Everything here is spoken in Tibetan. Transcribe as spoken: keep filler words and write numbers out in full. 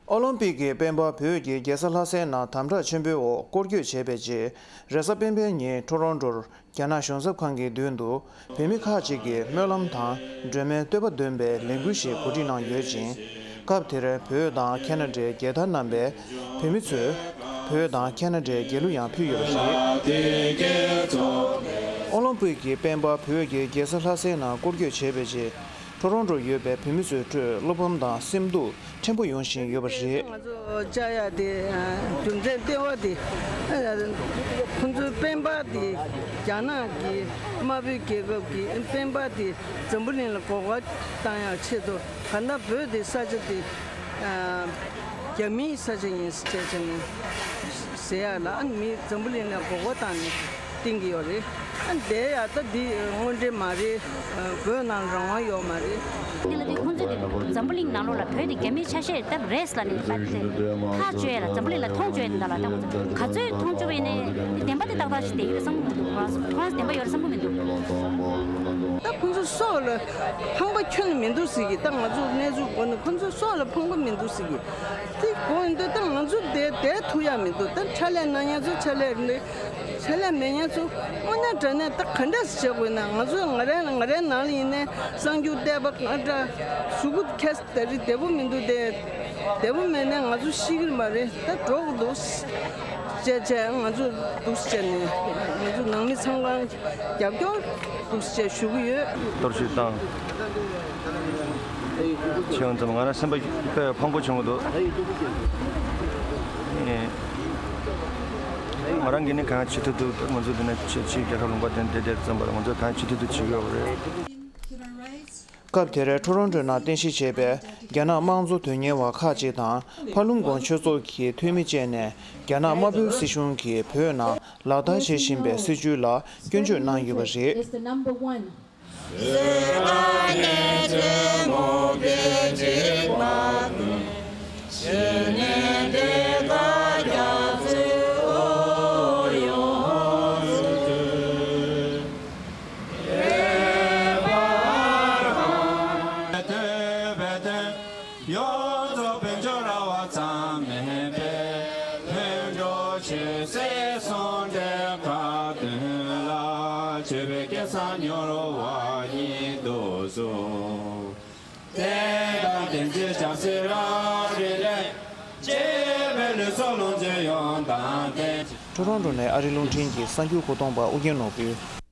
ཨོ་ལིམ་པིག་གི་སྤེན་པ་བོད་ཀྱི་རྒྱལ་ས་ལྷ་སའི་ནང་དམ་དྲག་ཆེན་པོའི་འོག་སྐོར་སྐྱོད་བྱས་པའི་རྗེས། རེས་གཟའ་སྤེན་པའི་ཉིན་ཊོ་རོན་ཊོར་རྒྱ་ནག་གཞུང་ཚབ་ཁང་གི་མདུན་དུ་བོད་མི་ཁག་ཅིག་གིས་སྨོན་ལམ་དང་སྒྲོལ་མའི་བསྟོད་པ་འདོན་པའི་ལས་འགུལ་ཞིག་གོ་སྒྲིག་གནང་ཡོད་ཅིང་། སྐབས་དེར་བོད་དང་ཁེ་ན་ཌའི་རྒྱལ་དར་བསྣམས་པའི་བོད་མི་ཚོས་བོད་དང་ཁེ་ན་ཌའི་རྒྱལ་གླུ་ཡང་ཕུལ་ཡོད་པ་རེད། ཨོ་ལིམ་པིག་གི་སྤེན་པ་བོད་ཀྱི་རྒྱལ་ས་ལྷ་སའི་ནང་སྐོར་སྐྱོད་བྱས་པའི་རྗེས། ཊོ་རོན་ཊོ་ཡོད་པའི་བོད་མི་ཚོའི་ཁྲོད་བློ་ཕམ་དང་སེམས་སྡུག་ཕྲན་བུ་ཡོང་བཞིན་ཡོད་པ་རེད། ང་ཚོ་བཅར་ཡ་དེ་རྒྱུ་མཚན་ལྟེ་བ་དེ། ཁོང་ཚོའི་སྤེན་པ་དེ་རྒྱ་ནག་གི་དམར་པོའི་རྒྱལ་ཁབ་ཀྱི་སྤེན་པ་དེ་འཛམ་བུ་གླིང་ལ་མགོ་སྐོར་བཏང་ཡ་ཆེད་དུ། གང་ལྟར་བོད་དེ་ས་ཆ་དེ་རྒྱ་མིའི་ས་ཆ་ཡིན་ཟེར་བྱས་ནས་ཟེར་ཡ་ལ། ཨ་ནི་མི་འཛམ་བུ་གླིང་ལ་མགོ་སྐོར་བཏང་ནས་བསྟན་གྱི་ཡོད་རེད། ཨ་ནི་དེ་ཡ་ད་འདི་དངོས་འབྲེལ་མ་རེད། བོད་ནང་རང་དབང་ཡོད་མ་རེད། འདི་ལ་དེ་ཁོང་ཚོས་དེ་འཛམ་བུ་གླིང་ནང་ལོགས་ལ་བོད་དེ་རྒྱ་མིའི་ཆ་ཤས་ལྟར་རེད་ལབ་ནས་ལབ་དེ་ཐག་གཅོད་ཡ་ལ། འཛམ་བུ་གླིང་ལ་མཐོང་ཆོས་ཡ་དེ་འདྲ་ལ་ད་ཁོང་ཚོ་ག་ཚོད་མཐོང་ཆོས་ཡིན་ནའི་བདེན་པ་དེ་ཏག་ཏག་ཞིག་བསྡད་ཡོད་བསམ་གྱི་མི་འདུག་ཁོ་རང་ཚོ་བདེན་པ་ཡོད་རེད་བསམ་གྱི་མི་འདུག་ད་ཁོང་ཚོ་སྲོག་ལ་ཕངས་པ་ཁྱོན་ནས་མི་འདུག་ཟེར་གྱི། ད་ང་ཚོ་གནས་ཚུལ་གོ་ནས་ཁོང་ཚོ་སྲོག་ལ་ཕངས་པ་མི་འདུག་ཟེར་གྱི། དེ་གོ་ཡིན་དུས་ད་ང་ཚོ་བསྡད་བསྡད་ཐུབ་ཡ་མི་འདུག་ད་ཕྱག་ལས་གནང་མཁན་ཚོ་ཕྱག་ལས་རེད། ཕྱག་ལས་མེད་མཁན་ཚོ་དངོས་གནས་དྲང་གནས་ད་ག་འདྲ་ཞིག་བྱེད་དགོས་ན། ང་ཚོ་ང་རའི་ང་རའི་ནང་ལ་ཡིན་ནའི་གསར་འགྱུར་བལྟས་པ་ང་འདྲ་གཟུགས་པོ་ཁ་ད་རེས་བདེ་པོ་མི་འདུག་སྟེ། བདེ་པོ་མེད་ན་ང་ཚོ་ཤི་གི་མ་རེད། ད་འགྲོ་གི་འདུག་ཅེས་བྱས། ང་ཚོ་འདུག་ཅེས་ནས་ང་ཚོ་ནང་མི་ཚང་མ་རྒྱབ་སྐྱོར་འདུག་ཅེས་ཞུ་གི་ཡོད། གཏོར་བཤིག་བཏང་བྱས་ཙང་ང་རང་སེམས་པ་དཔེ་ཕངས་པོ་བྱུང་གི་འདུག་ཨེ། ང་རང་གིས་ནི་གང་བྱེད་ཐུབ་ཐུབ། ང་ཚོ་འདི་ནས་ཕྱི་ཕྱི་རྒྱལ་ཁབ་ལུང་པ་དེ་འདི་དེར་འཛོམས་པར་ང་ཚོས་གང་བྱེད་ཐུབ་ཐུབ་བྱེད་ཀྱི་ཡོད་པ་རེད། སྐབས་དེར་ཊོ་རོན་ཊོའི་ནང་རྟེན་གཞི་བྱས་པའི་རྒྱ་ནག་དམངས་གཙོ་དོན་གཉེར་བ་ཁག་ཅིག་དང་། ཕར་ལུང་གོང་ཆོས་ཚོགས་ཀྱིས་འཐུས་མི་བཅས་ནས་རྒྱ་ནག་དམར་པོའི་སྲིད་གཞུང་གིས་བོད་ནང་ལག་བསྟར་བྱེད་བཞིན་པའི་སྲིད་བྱུས་ལ་སྐྱོན་བརྗོད་གནང་ཡོད་པ་རེད། ཡོངས་རྫོགས་དཔལ་འབྱོར་ར་བ་ཙམ་མིན་པའི། ལྷུན་གྲུབ་ཆོས་སྲིད་ཟུང་འབྲེལ་ཁ་ཏོན་ལ། ཆོས་པའི་སྐལ་བཟང་མྱུར་བ་ཉིད་དུ་གསུངས། དེ་དང་ལྡན་ཕྱིར་བྱང་སེམས་རབ་རིབ་ལས། སྐྱེས་པའི་ལུས་སྲོག་ལོངས་སྤྱོད་ཡོངས་དང་ལྡན། ཊོ་རོན་ཊོ་ནས་ཨ་རིའི་རླུང་འཕྲིན་གྱི་གསར་འགྱུར་བཀོད་གཏོང་པ་ཨུ་རྒྱན་ནོར་བུས།